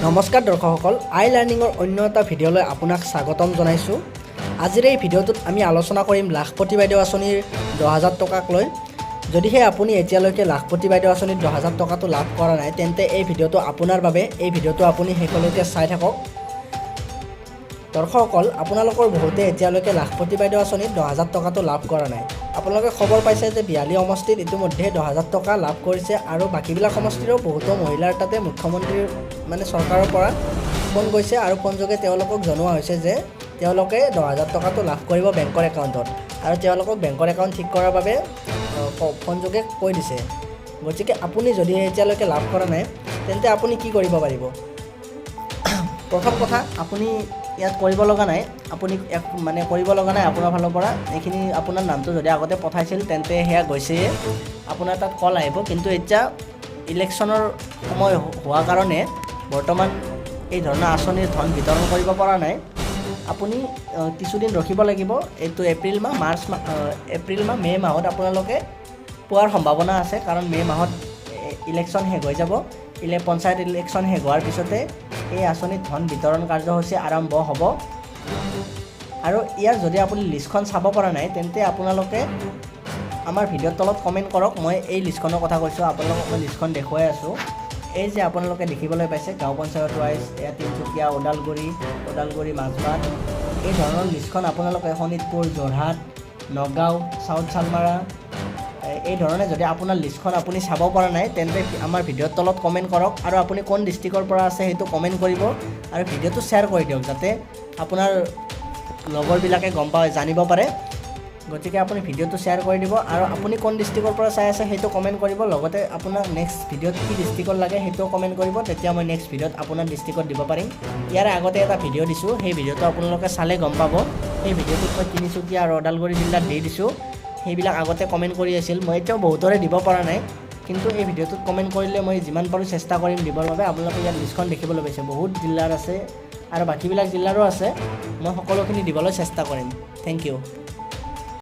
নমস্কাৰ দৰ্শকসকল, আই লাৰ্ণিঙৰ অন্য এটা ভিডিঅ'লৈ আপোনাক স্বাগতম জনাইছোঁ। আজিৰ এই ভিডিঅ'টোত আমি আলোচনা কৰিম লাখপতি বাইদেউ আঁচনিৰ 10,000 টকাক লৈ। যদিহে আপুনি এতিয়ালৈকে লাখপতি বাইদেউ আঁচনিৰ 10,000 টকাটো লাভ কৰা নাই, তেন্তে এই ভিডিঅ'টো আপোনাৰ বাবে। এই ভিডিঅ'টো আপুনি শেষলৈকে চাই থাকক। দৰ্শকসকল, আপোনালোকৰ বহুতে এতিয়ালৈকে লাখপতি বাইদেউ আঁচনিত 10,000 টকাটো লাভ কৰা নাই। আপোনালোকে খবৰ পাইছে যে বিহালী সমষ্টিত ইতিমধ্যে 10,000 টকা লাভ কৰিছে আৰু বাকীবিলাক সমষ্টিৰো বহুতো মহিলাৰ তাতে মুখ্যমন্ত্ৰীৰ, মানে চৰকাৰৰ পৰা ফোন গৈছে আৰু ফোনযোগে তেওঁলোকক জনোৱা হৈছে যে তেওঁলোকে 10,000 টকাটো লাভ কৰিব বেংকৰ একাউণ্টত আৰু তেওঁলোকক বেংকৰ একাউণ্ট ঠিক কৰাৰ বাবে ফোনযোগে কৈ দিছে। গতিকে আপুনি যদি এতিয়ালৈকে লাভ কৰা নাই, তেন্তে আপুনি কি কৰিব পাৰিব? প্ৰথম কথা, আপুনি ইয়াত কৰিব লগা নাই, আপুনি এক মানে কৰিব লগা নাই আপোনাৰ ফালৰ পৰা এইখিনি। আপোনাৰ নামটো যদি আগতে পঠাইছিল, তেন্তে সেয়া গৈছেই, আপোনাৰ তাত কল আহিব। কিন্তু এতিয়া ইলেকশ্যনৰ সময় হোৱাৰ কাৰণে বৰ্তমান এই ধৰণৰ আঁচনিৰ ধন বিতৰণ কৰিব পৰা নাই। আপুনি কিছুদিন ৰখিব লাগিব। এইটো এপ্ৰিল মাহ, মাৰ্চ মাহ, এপ্ৰিল মাহ, মে' মাহত আপোনালোকে পোৱাৰ সম্ভাৱনা আছে, কাৰণ মে' মাহত ইলেকশ্যন শেষ হৈ যাব। পঞ্চায়ত ইলেকশ্যন শেষ হোৱাৰ পিছতে এই আঁচনিত ধন বিতৰণ কাৰ্যসূচী আৰম্ভ হ'ব। আৰু ইয়াৰ যদি আপুনি লিষ্টখন চাব পৰা নাই, তেন্তে আপোনালোকে আমাৰ ভিডিঅ'ৰ তলত কমেণ্ট কৰক। মই এই লিষ্টখনৰ কথা কৈছোঁ আপোনালোকক, মই লিষ্টখন দেখুৱাই আছোঁ। এই যে আপোনালোকে দেখিবলৈ পাইছে, গাঁও পঞ্চায়ত ৱাইজ, এয়া তিনিচুকীয়া, ওদালগুৰি, ওদালগুৰি মাজবাট, এই ধৰণৰ লিষ্টখন আপোনালোকে শোণিতপুৰ, যোৰহাট, নগাঁও, চাউথ চালমাৰা, এই ধৰণে যদি আপোনাৰ লিষ্টখন আপুনি চাব পৰা নাই, তেন্তে আমাৰ ভিডিঅ'ৰ তলত কমেণ্ট কৰক আৰু আপুনি কোন ডিষ্ট্ৰিক্টৰ পৰা আছে সেইটো কমেণ্ট কৰিব আৰু ভিডিঅ'টো শ্বেয়াৰ কৰি দিয়ক, যাতে আপোনাৰ লগৰবিলাকে গম পায়, জানিব পাৰে। গতিকে আপুনি ভিডিঅ'টো শ্বেয়াৰ কৰি দিব আৰু আপুনি কোন ডিষ্ট্ৰিক্টৰ পৰা চাই আছে সেইটো কমেণ্ট কৰিব। লগতে আপোনাক নেক্সট ভিডিঅ'ত কি ডিষ্ট্ৰিক্টৰ লাগে সেইটোও কমেণ্ট কৰিব, তেতিয়া মই নেক্সট ভিডিঅ'ত আপোনাৰ ডিষ্ট্ৰিক্টত দিব পাৰিম। ইয়াৰে আগতে এটা ভিডিঅ' দিছোঁ, সেই ভিডিঅ'টো আপোনালোকে চালে গম পাব। সেই ভিডিঅ'টোত মই তিনিচুকীয়া আৰু ওদালগুৰি জিলাত দি দিছোঁ। সেইবিলাক আগতে কমেণ্ট কৰি আছিল, মই এতিয়াও বহুতৰে দিব পৰা নাই, কিন্তু এই ভিডিঅ'টোত কমেণ্ট কৰিলে মই যিমান পাৰোঁ চেষ্টা কৰিম দিবৰ বাবে। আপোনালোকে ইয়াত লিষ্টখন দেখিবলৈ পাইছে, বহুত জিলাৰ আছে আৰু বাকীবিলাক জিলাৰো আছে। মই সকলোখিনি দিবলৈ চেষ্টা কৰিম। Thank U.